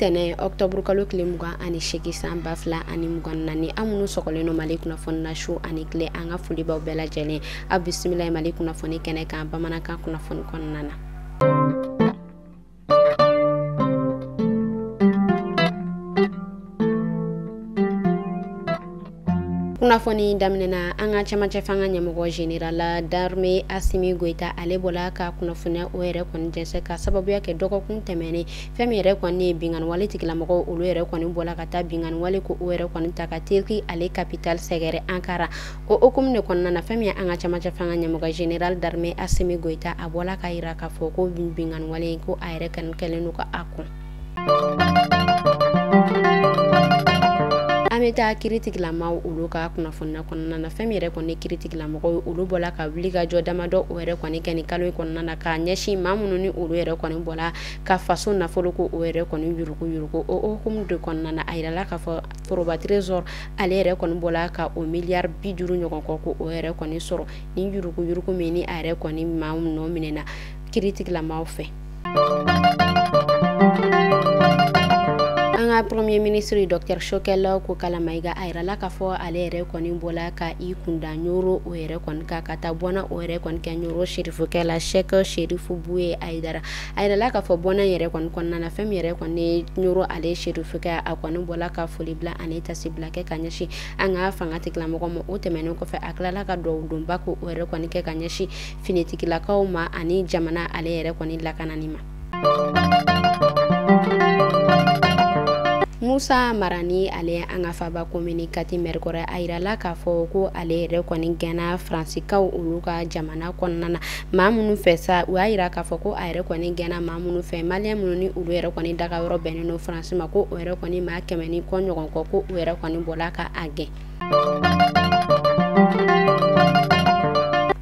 Tɛnɛ octobre kalo tile 28 san 2024, an minnu sɔgɔlen don Mali kunnafoni na su ani tile, an ka foli b'aw bɛɛ lajɛlen. Aw bisimila Mali kunnafoni kɛnɛ kan bamanankan kunnafoni kɔnɔna na. Kunnafoni daminɛna an ka cɛmancɛ fanga ɲɛmɔgɔ général d'armée Assimi Goïta, ale bɔla ka kunnafoniya o yɛrɛ kɔni jɛnsɛn ka sababuya kɛ dɔgɔkun tɛmɛnen fɛn min yɛrɛ kɔni ye binkanni wale tigilamɔgɔw olu yɛrɛ kɔni bɔla ka taa binkanni wale ko o yɛrɛ kɔni ta ka Turquie ale capitale sɛgɛrɛ Ankara. O hukumu de kɔnɔna na, fɛn min ye an ka cɛmancɛ fanga ɲɛmɔgɔ général d'armée Assimi Goïta, a bɔla ka yira k'a fɔ ko binkanni wale ko a yɛrɛ kɔni kɛlen don ka a kɔn. An bɛ taa kiiritigilamaw olu ka kunnafoniya kɔnɔna na. Fɛn min yɛrɛ kɔni kiiritigilamaw olu bɔla ka wuli ka jɔ damadɔ o yɛrɛ kɔni kɛ nin kalo in kɔnɔna na ka ɲɛsin maa minnu ni olu yɛrɛ kɔni bɔla ka faso nafolo ko o yɛrɛ kɔni yurugu yurugu. O hukumu de kɔnɔna na, a yirala k'a fɔ foroba trésor ale yɛrɛ kɔni bɔla ka o miliyari 50 ɲɔgɔn kɔ ko o yɛrɛ kɔni sɔrɔ ni yurugu yurugu min ni a yɛrɛ kɔni maa nɔ minɛna kiiritigilamaw fɛ. An ka premier ministre docteur Choguel Kokalla Maïga, a yirala k'a fɔ ale yɛrɛ kɔni bɔla ka i kunda Ɲoro o yɛrɛ kɔni kan ka taa bɔnna o yɛrɛ kɔni kɛ Ɲoro serifukɛ la Cheikh Chérif Bouye Aïdara. A yirala k'a fɔ bɔnna yɛrɛ kɔni kɔnɔna na, fɛn min yɛrɛ kɔni Ɲoro ale serifukɛ, a kɔni bɔla ka foli bila ani tasibila kɛ ka ɲɛsin an ka fanga tigilamɔgɔ ma. O tɛmɛnen kɔfɛ, a tilala ka duwawu donba ko o yɛrɛ kɔni kɛ ka ɲɛsin finitigilakaw ma ani jamana ale yɛrɛ kɔni lakanani ma. Musa Marani, ale an ka faba commune 4 maire kɔrɔ, a yirala k'a fɔ ko ale yɛrɛ kɔni gɛnna Faransikaw olu ka jamana kɔnɔna na maa minnu fɛ sa. U y'a yira k'a fɔ ko a yɛrɛ kɔni gɛnna maa minnu fɛ, maliyɛn minnu ni olu yɛrɛ kɔni daga yɔrɔ bɛnnen don Faransi ma, ko o yɛrɛ kɔni maa 100 ni kɔ ɲɔgɔn kɔ, ko o yɛrɛ kɔni bɔla ka a gɛn.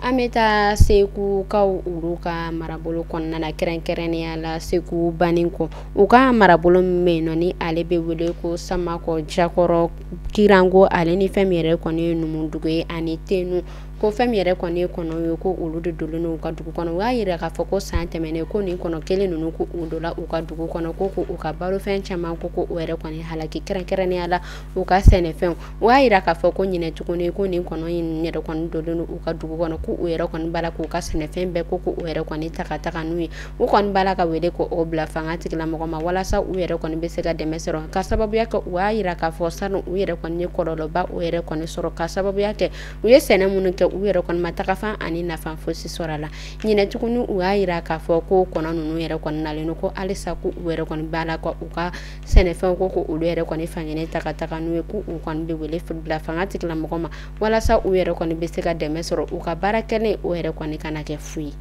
An bɛ taa Segukaw olu ka marabolo kɔnɔna na, kɛrɛnkɛrɛnnenya la Segu Banikɔ. U ka marabolo min bɛ yen nɔ ni ale bɛ wele ko Samakɔ Jakɔrɔ Kirango, ale ni fɛn min yɛrɛ kɔni ye Numudugu ye ani Tenu, ko fɛn min yɛrɛ kɔni ye kɔnɔ ye, ko olu de donnen don u ka dugu kɔnɔ. U y'a yira k'a fɔ ko san tɛmɛnen ko nin kɔnɔ kelen ninnu ko u donna u ka dugu kɔnɔ, ko u ka balofɛn caman ko o yɛrɛ kɔni halaki, kɛrɛnkɛrɛnnenya la u ka sɛnɛfɛnw. U y'a yira k'a fɔ ko ɲinɛ tuguni ko nin kɔnɔ in yɛrɛ kɔni donnen don u ka dugu kɔnɔ, ko u yɛrɛ kɔni b'a la k'u ka sɛnɛfɛn bɛɛ ko u yɛrɛ kɔni ta ka taga n'u ye. U kɔni b'a la ka wele ko o bila fanga tigilamɔgɔ ma walasa u yɛrɛ kɔni bɛ se ka dɛmɛ sɔrɔ, ka sababuya kɛ u y'a yira k'a fɔ sanu u yɛrɛ kɔni ye kɔlɔlɔba o yɛrɛ kɔni sɔrɔ, ka sababuya kɛ u ye sɛnɛ minnu kɛ u yɛrɛ kɔni ma tagafan ani nafa fosi sɔrɔ a la. Ɲinɛ tuguni u y'a yira k'a fɔ ko kɔnɔ ninnu yɛrɛ kɔni nalen don, ko halisa ko u yɛrɛ kɔni b'a la ka u ka sɛnɛfɛnw ko olu yɛrɛ kɔni fankelen ta ka taga n'u ye, ko u kɔni bɛ wele bila fanga tigilamɔgɔ ma walasa u yɛrɛ kɔni bɛ se ka dɛmɛ sɔrɔ u ka baara kɛlen o yɛrɛ kɔni kana kɛ fu ye.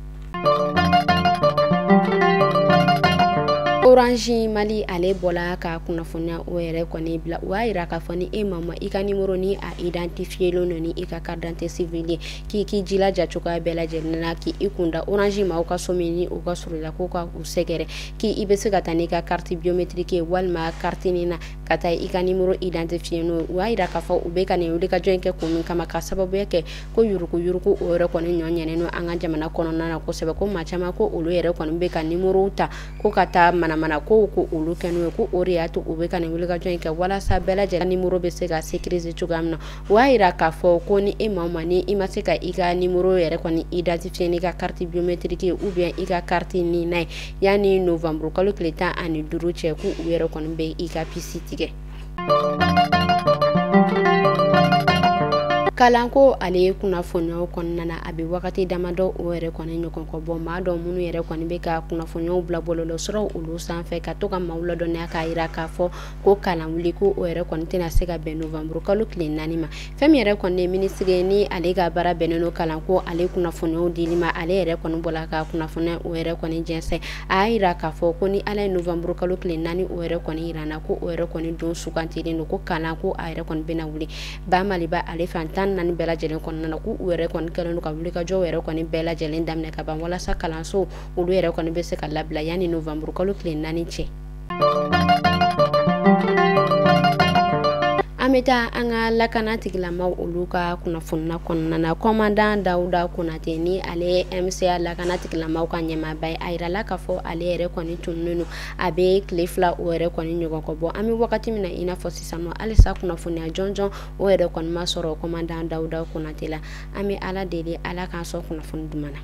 Orange Mali ale bɔla ka kunnafoniya o yɛrɛ kɔni bila. U y'a yira k'a fɔ ni e ma i ka numéro ni a identifié len don ni i ka carte d'identité civile ye, k'i k'i jilaja cogoya bɛɛ lajɛlen na k'i kunda Orange ma, u ka so min ni u ka surun la, k'u ka u sɛgɛrɛ, k'i bɛ se ka taa n'i ka carte biométrique ye walima carte NINA ka taa i ka numéro identifié n'o ye. U y'a yira k'a fɔ u bɛ ka nin wulikajɔ in kɛ kun min kama, ka sababuya kɛ ko yurugu yurugu o yɛrɛ kɔni ɲɔ ɲɛnen don an ka jamana kɔnɔna na kosɛbɛ, ko maa caman ko olu yɛrɛ kɔni bɛ ka numéro ta ko ka taa manamana kow ko olu kɛ n'o ye, ko o de y'a to u bɛ ka nin wulikajɔ in kɛ walasa bɛɛ lajɛlen numéro bɛ se ka sécuriser cogoya min na. U y'a yira k'a fɔ ko ni e maa ma ni i ma se ka i ka numéro yɛrɛ kɔni identifier n'i ka carte biométrique ye ou bien i ka carte NINA ye yanni novembre kalo tile 15 cɛ, k'u u yɛrɛ kɔni bɛ i ka puce tigɛ. Kalanko ale kunnafoniyaw kɔnɔna na, a bɛ wagati damadɔ o yɛrɛ kɔni ɲɔgɔn kɔ bɔ, maa dɔ minnu yɛrɛ kɔni bɛ ka kunnafoniyaw bila bɔlɔlɔsiraw olu sanfɛ ka to ka maaw ladɔnniya k'a yira k'a fɔ ko kalan wuli ko o yɛrɛ kɔni tɛna se ka bɛn novembre kalo tile 4 ma. Fɛn min yɛrɛ kɔni ye minisiri ye ni ale ka baara bɛnnen don kalanko ale kunnafoniyaw dili ma, ale yɛrɛ kɔni bɔla ka kunnafoniya o yɛrɛ kɔni jɛnsɛn. A y'a yira k'a fɔ ko ni Ala ye novembre kalo tile 4 o yɛrɛ kɔni yira na, ko o yɛrɛ kɔni don sugantilen don, ko kalanko a yɛrɛ kɔni bɛna wuli ba Maliba ale fan 14 bɛɛ lajɛlen kɔnɔna na, k'u yɛrɛ kɔni kɛlen don ka wulikajɔw yɛrɛ kɔni bɛɛ lajɛlen daminɛ ka ban walasa kalanso olu yɛrɛ kɔni bɛ se ka labila yanni novembre kalo tile 4 cɛ. An An bɛ taa an ka lakana tigilamaw olu ka kunnafoniya kɔnɔna na. Commandant Dawuda Konate, ni ale ye MCA lakana tigilamaw ka ɲɛmaaba ye, a yirala k'a fɔ ale yɛrɛ kɔni tununnen don a bɛ tile 2 o yɛrɛ kɔni ɲɔgɔn kɔ bɔ. An bɛ wagati min na i n'a fɔ sisan nɔ, halisa kunnafoniya jɔnjɔn o yɛrɛ kɔni ma sɔrɔ commandant Dawuda Konate la. An bɛ Ala deli, Ala k'an sɔn kunnafoni duman na.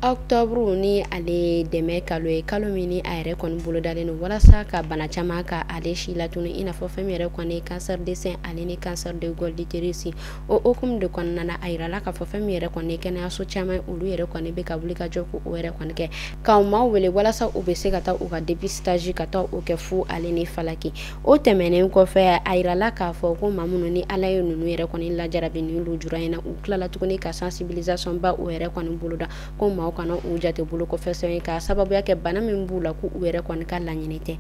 Octobre ni ale dɛmɛ kalo ye, kalo min ni a yɛrɛ kɔni bolodalen don walasa ka bana caman ka ale si latunu, i n'a fɔ fɛn min yɛrɛ kɔni ye cancer de sein ale ni cancer de col d'utérus. O hukumu de kɔnɔna na, a yirala k'a fɔ fɛn min yɛrɛ kɔni ye kɛnɛyaso caman, olu yɛrɛ kɔni bɛ ka wuli ka jɔ k'o yɛrɛ kɔni kɛ, k'aw maaw wele walasa u bɛ se ka taa u ka dépistage ka taa o kɛ fu ale ni falaki. O tɛmɛnen kɔfɛ, a yirala k'a fɔ ko maa minnu ni Ala ye ninnu yɛrɛ kɔni lajarabi ni lujura in na, u tilala tuguni ka sensibilisation ba o yɛrɛ kɔni boloda ko maaw kana u jate bolo kɔfɛ fɛn ye, k'a sababuya kɛ bana min b'u la, k'u yɛrɛ kɔni ka laɲini tɛ.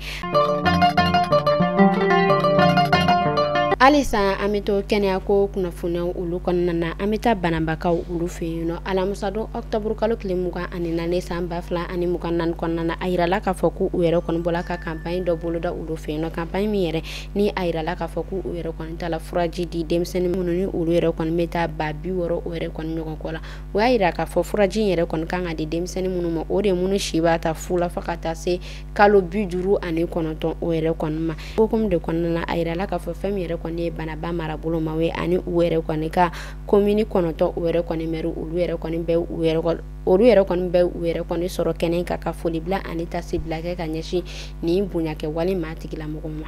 Halisa an bɛ to kɛnɛya ko kunnafoniyaw olu kɔnɔna na. An bɛ taa Bananbakaw olu fɛ yen nɔ. Alamisadon octobre kalo tile 24 san 2024 kɔnɔna na, a yirala k'a fɔ k'u yɛrɛ kɔni bɔla ka campagne dɔ boloda olu fɛ yen nɔ. Campagne min yɛrɛ ni a yirala k'a fɔ k'u yɛrɛ kɔni ta la furaji di denmisɛnnin minnu ni olu yɛrɛ kɔni bɛ taa 60 000 o yɛrɛ kɔni ɲɔgɔn kɔ la. O y'a yira k'a fɔ furaji in yɛrɛ kɔni kan ka di denmisɛnnin minnu ma, o de minnu si b'a ta fu la fo ka taa se kalo 59 o yɛrɛ kɔni ma. Hukumu de kɔnɔna na, a yirala k'a fɔ fɛn min yɛrɛ kɔni ye Banaba marabolo ma ye, ani u yɛrɛ kɔni ka commune 9 o yɛrɛ kɔni maire, olu yɛrɛ kɔni bɛ u yɛrɛ kɔni sɔrɔ kɛnɛ kan ka foli bila ani tasi bila kɛ ka ɲɛsin nin bonyakɛ wale maa tigilamɔgɔw ma.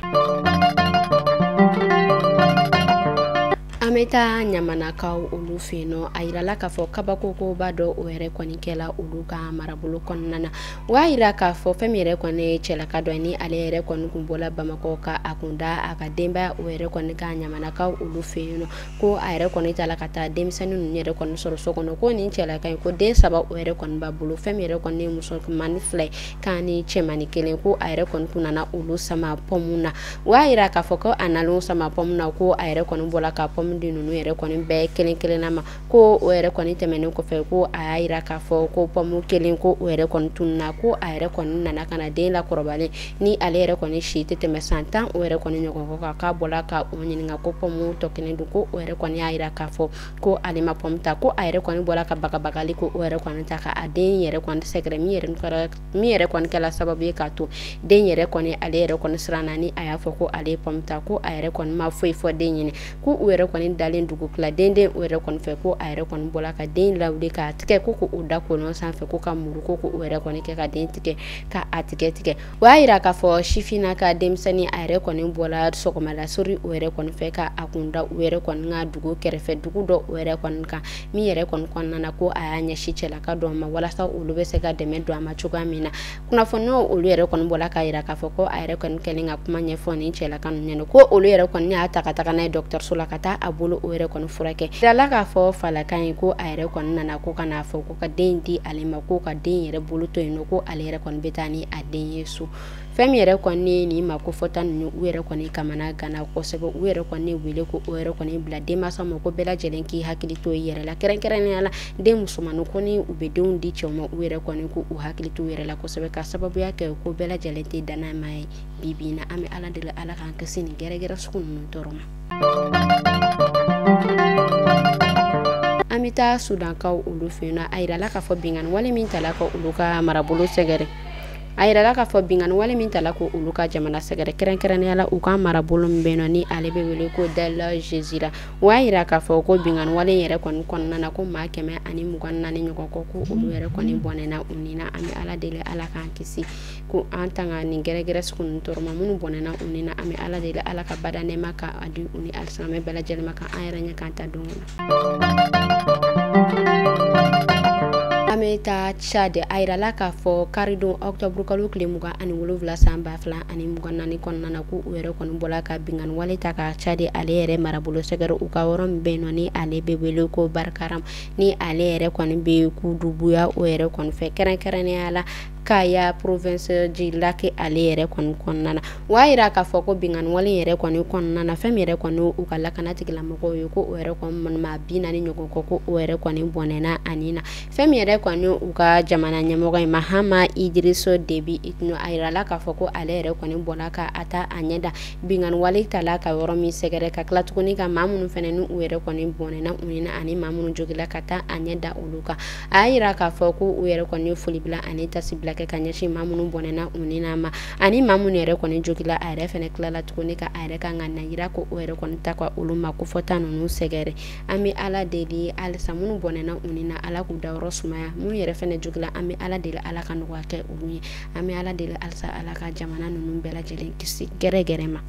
An bɛ taa Ɲamanakaw olu fɛ yen nɔ. A yirala k'a fɔ kabako koba dɔ o yɛrɛ kɔni kɛla olu ka marabolo kɔnɔna na. O y'a yira k'a fɔ fɛn min yɛrɛ kɔni ye cɛlaka dɔ ye, ni ale yɛrɛ kɔni kun bɔla Bamakɔ ka a kun da a ka denbaya o yɛrɛ kɔni ka Ɲamanakaw olu fɛ yen nɔ, ko a yɛrɛ kɔni taala ka taa denmisɛnnin ninnu yɛrɛ kɔni sɔrɔ so kɔnɔ, ko nin cɛlaka in, ko den 3 o yɛrɛ kɔni b'a bolo, fɛn min yɛrɛ kɔni ye musomannin 2 ye k'a ni cɛmannin 1, ko a yɛrɛ kɔni kun nana olu sama pomme na. O y'a yira k'a fɔ ko a nalen sama pomme na, ko a yɛrɛ kɔni bɔla ka pomme di ninnu yɛrɛ kɔni bɛɛ kelen kelenna ma. Ko o yɛrɛ kɔni tɛmɛnen kɔfɛ, ko a y'a yira k'a fɔ ko pomme 1, ko o yɛrɛ kɔni tununna. Ko a yɛrɛ kɔni nana ka na den lakɔrɔbalen, ni ale yɛrɛ kɔni si tɛ tɛmɛ san 10 o yɛrɛ kɔni ɲɔgɔn kɔ kan, k'a bɔla ka o ɲininka ko pomme tɔ kelen dun. Ko o yɛrɛ kɔni y'a yira k'a fɔ ko ale ma pomme ta. Ko a yɛrɛ kɔni bɔla ka bagabagali ko o yɛrɛ kɔni ta ka a den yɛrɛ kɔni sɛgɛrɛ, min yɛrɛ kɔni kɛla sababu ye k'a to den yɛrɛ kɔni ale yɛrɛ kɔni siranna, ni a y'a fɔ ko ale ye pomme ta. Ko a yɛrɛ kɔni ma foyi fɔ den ɲɛnɛ. Ko u yɛrɛ kɔni dalen dugu tila, den o yɛrɛ kɔni fɛ, ko a yɛrɛ kɔni bɔla ka den lawuli k'a tigɛ, ko k'o da kolon sanfɛ, ko ka muru ko k'o yɛrɛ kɔni kɛ ka den tigɛ ka a tigɛ tigɛ. O y'a yira k'a fɔ sifinna ka denmisɛnnin, a yɛrɛ kɔni bɔla sɔgɔmada sori o yɛrɛ kɔni fɛ ka a kun da u yɛrɛ kɔni ka dugu kɛrɛfɛ dugu dɔ o yɛrɛ kɔni kan, min yɛrɛ kɔni kɔnɔna na, ko a y'a ɲɛsin cɛlaka dɔ ma walasa olu bɛ se ka dɛmɛ don a ma cogoya min na. Kunnafoniyaw olu yɛrɛ kɔni bɔla k'a yira k'a fɔ ko a yɛrɛ kɔni kɛlen ka kuma ɲɛfɔ nin cɛlaka ninnu ɲɛna, ko olu yɛrɛ kɔni y'a ta ka taga n'a ye dɔgɔtɔrɔso la ka taa a bolo o yɛrɛ kɔni furakɛ. Yirala k'a fɔ falaka in, ko a yɛrɛ kɔni nana ko ka n'a fɔ ko ka den di ale ma, ko ka den yɛrɛ bolo to yen nɔ, ko ale yɛrɛ kɔni bɛ taa ni a den ye so. Fɛn min yɛrɛ kɔni nin ma ko fɔta ninnu, u yɛrɛ kɔni kamana gana kosɛbɛ. U yɛrɛ kɔni wele ko o yɛrɛ kɔni bila denmansa ma ko bɛɛ lajɛlen k'i hakili to i yɛrɛ la, kɛrɛnkɛrɛnnenya la den musomannin ko ni u bɛ denw di cɛw ma, u yɛrɛ kɔni ko u hakili to u yɛrɛ la kosɛbɛ, ka sababuya kɛ ko bɛɛ lajɛlen tɛ danaya ye bi bi in na. An bɛ Ala deli, Ala k'an kisi nin gɛrɛgɛrɛ sugu ninnu tɔɔrɔ ma. An bɛ taa Sudankaw olu fɛ yen nɔ. A yirala k'a fɔ binkanni wale min tala ka olu ka marabolo sɛgɛrɛ, a yirala k'a fɔ binkanni wale min tala ko olu ka jamana sɛgɛrɛ, kɛrɛnkɛrɛnnenya la u ka marabolo min bɛ yen nɔ, ni ale bɛ wele ko Dala Jezira. O y'a yira k'a fɔ ko binkanni wale yɛrɛ kɔni kɔnɔna na, ko maa 124 ɲɔgɔn kɔ, ko olu yɛrɛ kɔni bɔnɛna u ni na. An bɛ Ala deli, Ala k'an kisi ko an tanga nin gɛrɛgɛrɛ sugu ninnu tɔɔrɔ ma. Minnu bɔnɛna u ni na, an bɛ Ala deli, Ala ka bada nɛɛma ka a di u ni alisilamɛ bɛɛ lajɛlen ma, ka an yɛrɛ ɲɛ k'an ta don kɔnɔ. An bɛ taa Tchad. A yirala k'a fɔ karidon octobre kalo tile 27 san 2024 kɔnɔna na, ko u yɛrɛ kɔni bɔla ka binkanni wale ta ka Tchad ale yɛrɛ marabolo sɛgɛrɛ, u ka yɔrɔ min bɛ yen nɔ, ni ale bɛ wele ko Barkaram, ni ale yɛrɛ kɔni bɛ Kudubuya o yɛrɛ kɔni fɛ, kɛrɛnkɛrɛnnenya la. Kaya province du Lac ale yɛrɛ kɔni kɔnɔna na. U y'a yira k'a fɔ ko binkanni wale yɛrɛ kɔni kɔnɔna na, fɛn min yɛrɛ kɔni u ka lakana tigilamɔgɔw ye, ko o yɛrɛ kɔni maa 40 ɲɔgɔn kɔ, ko o yɛrɛ kɔni bɔnɛna ani na. Fɛn min yɛrɛ kɔni u ka jamana ɲɛmɔgɔ ye Mahama Idriss Déby Itno, a yirala k'a fɔ ko ale yɛrɛ kɔni bɔra ka a ta a ɲɛ da binkanni wale tala ka yɔrɔ min sɛgɛrɛ, ka tila tuguni ka maa minnu fɛnɛ ni u yɛrɛ kɔni bɔnɛna u ni na ani maa minnu jogila ka taa a ɲɛ da olu kan. A y'a yira k'a fɔ ko u yɛrɛ kɔni ye foli bila ani tasibila kɛ ka ɲɛsin maa minnu bɔnɛna u ni na ma ani maa minnu yɛrɛ kɔni jogila. A yɛrɛ fɛnɛ tilala tuguni ka a yɛrɛ kan ka na yira ko o yɛrɛ kɔni ta ka olu ma kofɔta ninnu sɛgɛrɛ. An bɛ Ala deli halisa minnu bɔnɛna u ni na, Ala k'u dayɔrɔ sumaya. Minnu yɛrɛ fɛnɛ jogila, an bɛ Ala deli Ala ka nɔgɔya kɛ olu ye. An bɛ Ala deli halisa Ala ka jamana ninnu bɛɛ lajɛlen kisi gɛrɛgɛrɛ ma.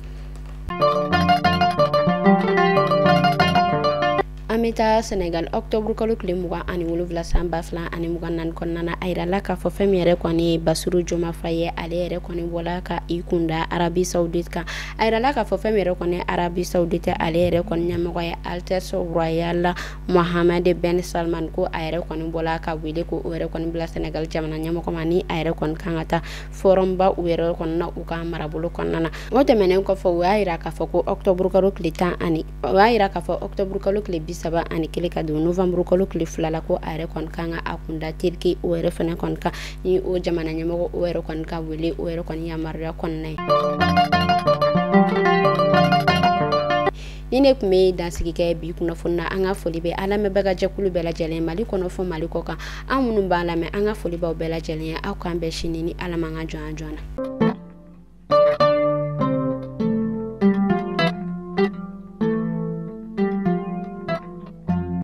An bɛ taa Senegal octobre kalo tile 27 san 2024 kɔnɔna na. A yirala k'a fɔ fɛn min yɛrɛ kɔni ye Bassirou Diomaye Faye ye, ale yɛrɛ kɔni bɔla ka i kunda Arabie Saoudite kan. A yirala k'a fɔ fɛn min yɛrɛ kɔni ye Arabie Saoudite, ale yɛrɛ kɔni ɲɛmɔgɔ ye Altesse Royale Mohammed Ben Salman, ko a yɛrɛ kɔni bɔla ka wele ko o yɛrɛ kɔni bila Senegal jamana ɲɛmɔgɔ ma, ni a yɛrɛ kɔni kan ka taa forum ba u yɛrɛ kɔni na u ka marabolo kɔnɔna na. O tɛmɛnen kɔfɛ, u y'a yira k'a fɔ ko octobre kalo tile tan ani u y'a yira k'a fɔ octobre kalo tile 31 ka don novembre kalo tile 2 la, ko a yɛrɛ kɔni kan ka a kunda Turquie o yɛrɛ fɛnɛ kɔni kan, ni o jamana ɲɛmɔgɔ o yɛrɛ kɔni ka wele o yɛrɛ kɔni yamaruya kɔnɔna ye. Ni ne tun bɛ dansigi kɛ bi kunnafoni na. An ka foli bɛ an lamɛnbaga jɛkulu bɛɛ lajɛlen Mali kɔnɔ fɔ Mali kɔ kan. An minnu b'an lamɛn, an ka foli b'aw bɛɛ lajɛlen ye. Aw k'an bɛn sini ni Ala m'an ka jɔn joona.